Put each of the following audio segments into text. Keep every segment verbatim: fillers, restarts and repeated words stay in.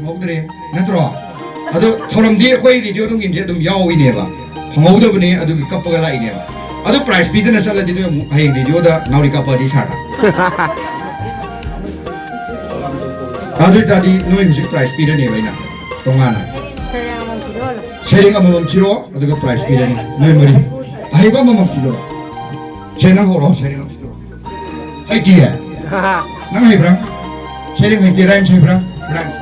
ꯍꯧꯗ꯭ꯔꯦ ꯅꯠꯇ꯭ꯔꯣ? ꯑꯗꯣ ꯊꯧꯔꯝꯗꯤ ꯑꯩꯈꯣꯏ ꯔꯦꯗꯤꯑꯣ ꯅꯨꯡꯒꯤꯟꯁꯦ ꯑꯗꯨꯝ ꯌꯥꯎꯏꯅꯦꯕ, ꯐꯪꯍꯧꯗꯕꯅꯦ, ꯑꯗꯨꯒꯤ ꯀꯞꯄꯒ ꯂꯥꯛꯏꯅꯦꯕ꯫ ꯑꯗꯣ ꯄ꯭ꯔꯥꯏꯖ ꯄꯤꯗꯅ ꯆꯠꯂꯗꯤ ꯅꯣꯏ ꯑꯃꯨꯛ ꯍꯌꯦꯡ ꯔꯦꯗꯤꯑꯣꯗ ꯅꯥꯎꯔꯤ ꯀꯥꯞꯄꯛꯑꯗꯤ ꯁꯥꯔꯗ꯫ ꯑꯗꯨ ꯑꯣꯏꯇꯥꯔꯗꯤ ꯅꯣꯏ ꯍꯧꯖꯤꯛ ꯄ꯭ꯔꯥꯏꯖ ꯄꯤꯔꯅꯦꯕ ꯑꯩꯅ ꯇꯣꯉꯥꯟꯅ꯫ ꯁꯩꯔꯦꯡ ꯑꯃꯃꯝ ꯊꯤꯔꯣ, ꯑꯗꯨꯒ ꯄ꯭ꯔꯥꯏꯖ ꯄꯤꯔꯅꯤ ꯅꯣꯏ ꯃꯔꯤ꯫ ꯑꯍꯩꯕ ꯑꯃꯃꯝ ꯊꯤꯔꯣ꯫ ꯁꯦ, ꯅꯪ ꯍꯧꯔꯣ, ꯁꯩꯔꯦꯡ ꯑꯃ ꯊꯤꯔꯣ꯫ ꯍꯩꯇꯤꯌꯦ? ꯅꯪ ꯍꯩꯕ꯭ꯔꯥ? ꯁꯩꯔꯦꯡ ꯍꯩꯇꯦ, ꯔꯥꯏꯝꯁ ꯍꯩꯕ꯭ꯔꯥ? ꯔꯥꯏꯝꯁ꯫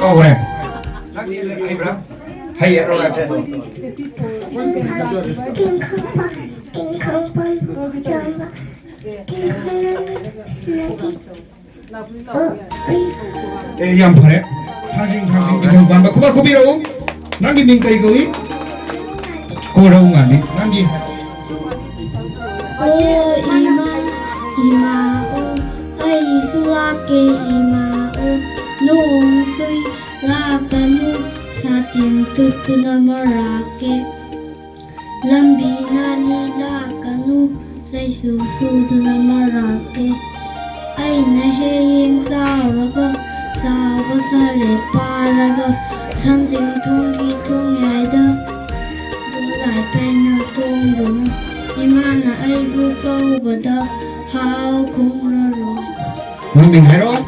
ꯀꯥꯎꯈ꯭ꯔꯦ꯫ ꯅꯪꯗꯤ ꯍꯩꯕ꯭ꯔꯥ? ꯍꯩꯌꯦ, ꯔꯥꯏꯝꯁ꯫ ꯇꯤꯡꯈꯪ ꯄꯥꯟ-, ꯇꯤꯡꯈꯪ ꯄꯥꯟꯕ ꯆꯥꯝꯕ꯫ ꯇꯤꯡꯈꯪ ꯅꯪ ꯅꯠꯇꯦ꯫ ꯑꯣ, ꯑꯩ ꯑꯦ, ꯌꯥꯝ ꯐꯔꯦ꯫ ꯊꯥꯡꯖꯤꯡ, ꯊꯥꯡꯖꯤꯡ, ꯇꯤꯡꯈꯪ ꯄꯥꯟꯕ꯫ ꯈꯨꯕꯥꯛ ꯈꯨꯕꯤꯔꯛꯎ꯫ ꯅꯪꯒꯤ ꯃꯤꯡ ꯀꯔꯤ ꯀꯧꯏ? ꯀꯣꯔꯧ ꯉꯥꯟꯕꯤ꯫ ꯅꯪꯒꯤ? ꯑꯣ ꯏꯃꯥ, ꯏꯃꯥ ꯑꯣ, ꯑꯩꯁꯨ ꯂꯥꯛꯀꯦ ꯏꯃꯥ ꯑꯣ, ꯅꯣꯡ ꯆꯨꯏ ꯂꯥꯛꯀꯅꯨ, ꯁꯥꯇꯤꯟ ꯇꯨꯞꯇꯨꯅ ꯃꯔꯥꯛꯀꯦ꯫ ꯂꯝꯕꯤ ꯅꯥꯜꯂꯤ ꯂꯥꯛꯀꯅꯨ, ꯆꯩꯁꯨ ꯁꯨꯗꯨꯅ ꯃꯔꯥꯛꯀꯦ꯫ ꯑꯩꯅ ꯍꯌꯦꯡ ꯆꯥꯎꯔꯒ, ꯆꯥꯎꯕ ꯁꯥꯔꯦ ꯄꯥꯔꯒ, ꯁꯟꯖꯤꯡ ꯊꯣꯡꯒꯤ ꯊꯣꯡꯌꯥꯏꯗ, ꯒꯨꯂꯥꯏ ꯄꯦꯟꯅ ꯇꯣꯡꯗꯨꯅ, ꯏꯃꯥꯅ ꯑꯩꯕꯨ ꯀꯧꯕꯗ ꯍꯥꯎ ꯈꯣꯡꯂꯔꯣꯏ꯫ ꯅꯪ ꯃꯤꯡ ꯍꯥꯏꯔꯛꯑꯣ꯫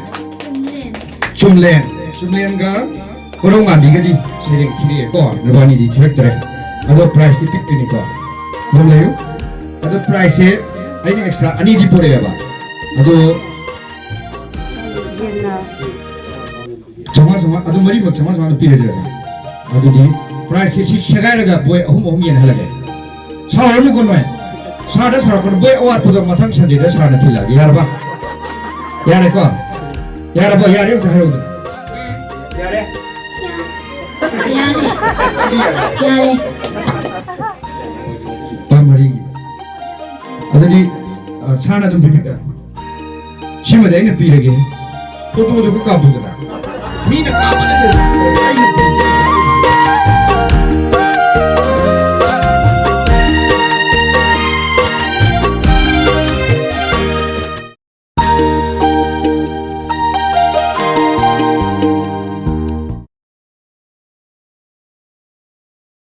ꯆꯨꯝꯂꯦꯟ꯫ ꯆꯨꯝꯂꯦꯟ꯫ ꯆꯨꯝꯂꯦꯟꯒ ꯀꯣꯔꯧ ꯉꯥꯟꯕꯤꯒꯗꯤ ꯁꯩꯔꯦꯡ ꯊꯤꯔꯛꯑꯦꯀꯣ, ꯅꯕꯥꯅꯤꯗꯤ ꯊꯤꯔꯛꯇ꯭ꯔꯦ꯫ ꯑꯗꯣ ꯄ꯭ꯔꯥꯏꯖꯇꯤ ꯄꯤꯛꯇꯣꯏꯅꯤꯀꯣ꯫ ꯑꯗꯨꯝ ꯂꯩꯌꯨ꯫ ꯑꯗꯣ ꯄ꯭ꯔꯥꯏꯖꯁꯦ ꯑꯩꯅ ꯑꯦꯛꯁꯇ꯭ꯔꯥ ꯑꯅꯤꯗꯤ ꯄꯨꯔꯛꯑꯦꯕ꯫ ꯑꯗꯣ ꯆꯥꯝꯃꯉꯥ, ꯆꯥꯝꯃꯉꯥ, ꯑꯗꯨ ꯃꯔꯤꯃꯛ ꯆꯥꯝꯃꯉꯥ, ꯆꯥꯝꯃꯉꯥ ꯄꯤꯔꯁꯦ꯫ ꯑꯗꯨꯗꯤ ꯄ꯭ꯔꯥꯏꯖꯁꯦ ꯁꯤ ꯁꯦꯒꯥꯏꯔꯒ ꯕꯣꯏ ꯑꯍꯨꯝ ꯑꯍꯨꯝ ꯌꯦꯟꯅꯍꯜꯂꯒꯦ꯫ ꯁꯥꯎꯔꯅꯨꯀꯣ ꯅꯣꯏ꯫ ꯁꯥꯔꯗ ꯁꯥꯎꯔꯛꯀꯅꯨ꯫ ꯕꯣꯏ ꯑꯋꯥꯠꯄꯗꯣ ꯃꯊꯪ ꯁꯟꯗꯦꯗ ꯁꯥꯔꯅ ꯊꯤꯜꯂꯛꯑꯒꯦ꯫ ꯌꯥꯔꯕ? ꯌꯥꯔꯦꯀꯣ? ꯌꯥꯔꯕꯣ? ꯌꯥꯔꯦ ꯑꯝꯇ ꯍꯥꯏꯔꯛꯎꯗ꯫ ꯌꯥꯔꯦ? ꯌꯥꯔꯦ꯫ ꯑꯗꯨꯗꯤ ꯌꯥꯔꯦ꯫ ꯌꯥꯔꯦ꯫ ꯄꯥ ꯃꯔꯤꯒꯤ꯫ ꯑꯗꯨꯗꯤ, ꯑ, ꯁꯥꯔꯅ ꯑꯗꯨꯝ ꯄꯤꯕꯤꯔ-, ꯁꯤꯃꯗꯤ ꯑꯩꯅ ꯄꯤꯔꯒꯦ꯫ ꯐꯣꯇꯣꯗꯨꯒ ꯀꯥꯞꯄꯨꯗꯅ꯫ ꯃꯤꯅ ꯀꯥꯞꯄ ꯅꯠꯇꯦ,